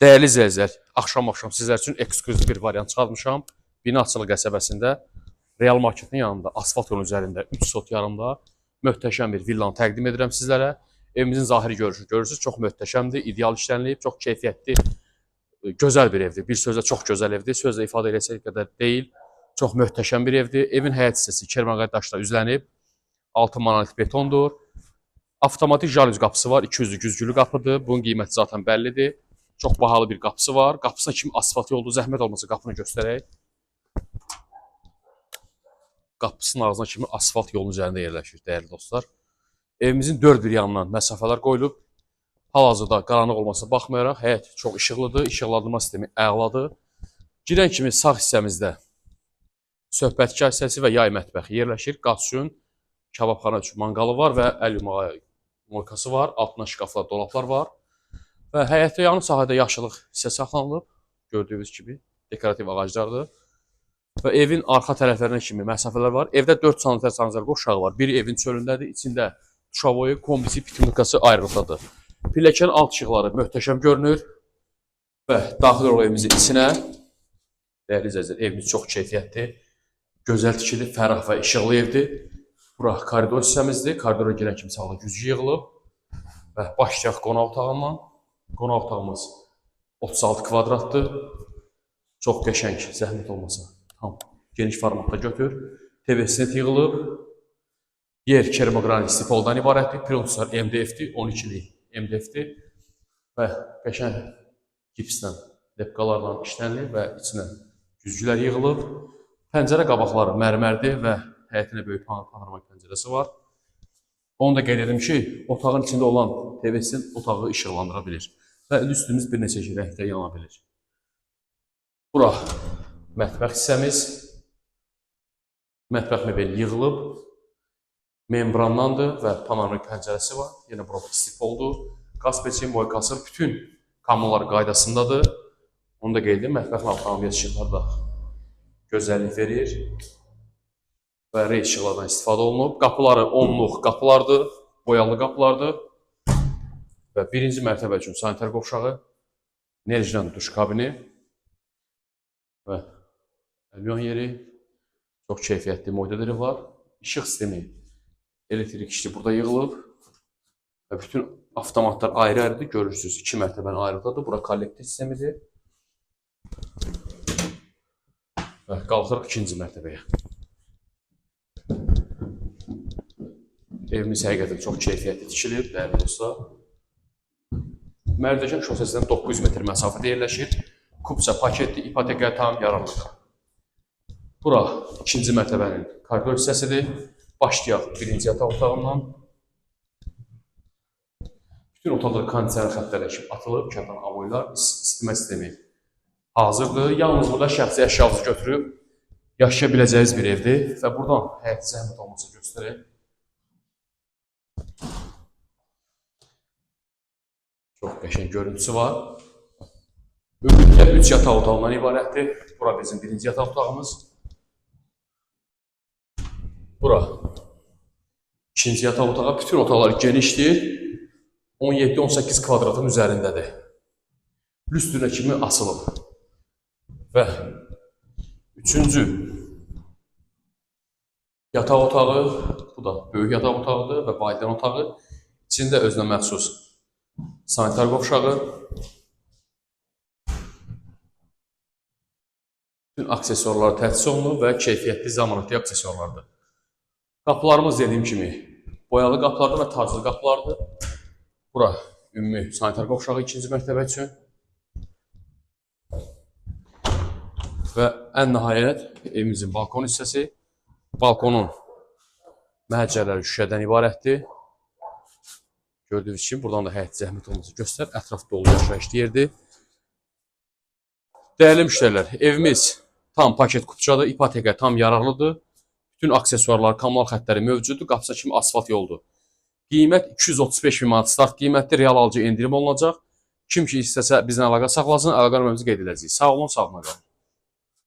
Dəyərli izləyicilər, axşam-axşam sizlər üçün eksklüziv bir variant çıxartmışam. Binaçılı qəsəbəsində Real Marketin yanında, asfalt yolun üzərində 3 sot yarımda möhtəşəm bir villanı təqdim edirəm sizlərə. Evimizin zahiri görünüşü görürsünüz, çox möhtəşəmdir, ideal işlənilib, çox keyfiyyətli, gözəl bir evdir. Bir sözlə çox gözəl evdir. Sözlə ifadə eləsək qədər deyil. Çox möhtəşəm bir evdir. Evin həyət hissəsi kermaqay daşla üzlənib. Altı monolit betondur. Avtomatik jalüz qapısı var. 200'lü güzgülü qapıdır. Bunun qiyməti zaten bəllidir. Çox bahalı bir qapısı var. Qapısına kimi asfalt yoldur. Zəhmət olmasa qapını göstərək. Qapısının ağzına kimi asfalt yolun üzərində yerləşir, dəyərli dostlar. Evimizin dörd bir yanından məsafələr qoyulub. Hal-hazırda qaranlıq olmasına baxmayaraq həyət çox işıqlıdır. İşıqlandırma sistemi əladır. Girən kimi sağ hissəmizdə söhbətgah hissəsi və yay mətbəxi yerləşir. Qaz üçün, kababxana üçün manqalı var və əl yumağa moykası var. Altına şkaflar, dolablar var. Və həyətdə yanı sahədə yaşıllıq hissə saxlanılıb. Gördüyünüz kimi dekorativ ağaclardır. Və evin arxa tərəflərinə kimi məsafələr var. Evdə 4 sanitar sanitar qovşağı var. Biri evin çölündədir, içində duşavoyu, kombisi, pitmikası ayrılıqdadır. Pilləkənin alt işıqları möhtəşəm görünür və daxil oluq evimizin içinə. Dəyərli izləyicilər, evimiz çox keyfiyyətli, gözəl tikili, fərah və işıqlı evdir. Bura koridor hissəmizdir. Koridora girən kimi sağda güzgü yığılıb və başlayaq qonaq otağından. Qonaq otağımız 36 kvadratdır. Çox qəşəng, zəhmət olmasa tam geniş formatda götür. TV set yığılıb. Yer kermogranit stipoldan ibarətdir. Plintuslar MDF-dir, 12-lik MDF-dir və qəşəng gipslə, lepkalarla işlənilib və içinə güzgülər yığılıb. Pəncərə qabaqları mərmərdir və həyətinə böyük panoramik pəncərəsi var. Onu da qeyd edim ki, otağın içində olan TV-sin otağı işıqlandıra bilir və üstümüz bir neçə rəngdə yana bilir. Bura mətbəx hissəmiz. Mətbəx mebeli yığılıb. Membrandandır və panoramik pəncərəsi var. Yenə burada istipoldur. Qaz peçi, moykası bütün kommunlar qaydasındadır. Onu da qeyd edim. Mətbəxin altı işıqları da gözəllik verir və rey işıqlardan istifadə olunub. Qapıları onluq qapılardır, boyalı qapılardır. Və birinci mərtəbə üçün sanitar qovşağı, Nerjdan duş kabini və əlyan yeri, çox keyfiyyətli moydələri var. İşıq sistemi, elektrik işi burada yığılıb və bütün avtomatlar ayrı-ayrıdır. Görürsünüz, iki mərtəbənin ayrılıqdadır. Bura kollektiv sistemidir. Və qalxırıq ikinci mərtəbəyə. Evimiz həqiqətən çox keyfiyyətli tikilib, dəyərli dostlar. Mərdəkan şosesindən 900 metr məsafədə yerləşir. Kupça paketli, ipotekaya tam yararlıdır. Bura ikinci mərtəbənin koridor hissəsidir. Başlayaq birinci yataq otağından. Bütün otaqlar kondisioner xəttləri kimi atılıb, kətan avoylar, isitmə sistemi hazırdır. Yalnız burada şəxsi əşyanızı götürüb yaşaya biləcəyiniz bir evdir və buradan həyəti zəhmət olmasa göstərək. Çox qəşəng görüntüsü var. Ümumiyyətlə 3 yataq otağından ibarətdir. Bura bizim birinci yataq otağımız. Bura ikinci yataq otağı. Bütün otaqlar genişdir. 17-18 kvadratın üzərindədir. Lüstrünə kimi asılıb. Və üçüncü yataq otağı, bu da böyük yataq otağıdır və valideyn otağı. İçində özünə məxsus sanitar qovşağı, bütün aksesuarlar təchiz olunub və keyfiyyətli zamanəti aksesuarlardır. Qapılarımız dediyim kimi boyalı qapılardır və taclı qapılardır. Bura ümumi sanitar qovşağı ikinci mərtəbə üçün. Və ən nəhayət evimizin balkon hissəsi. Balkonun məhəccərləri şüşədən ibarətdir. Gördüyünüz kimi buradan da həyət zəhmət olmasa göstər. Ətraf dolu yaşayışlı yerdir. Dəyərli müştərilər, evimiz tam paket kupçadır, ipoteka tam yararlıdır. Bütün aksesuarlar, kommunal xəttləri mövcuddur. Qapısına kimi asfalt yoldur. Qiymət 235 min manat start qiymətdir. Real alıcı endirim olunacaq. Kim ki istəsə bizlə əlaqə saxlasın, əlaqə nömrəmizi qeyd edəcəyik. Sağ olun, sağlıqla qalın.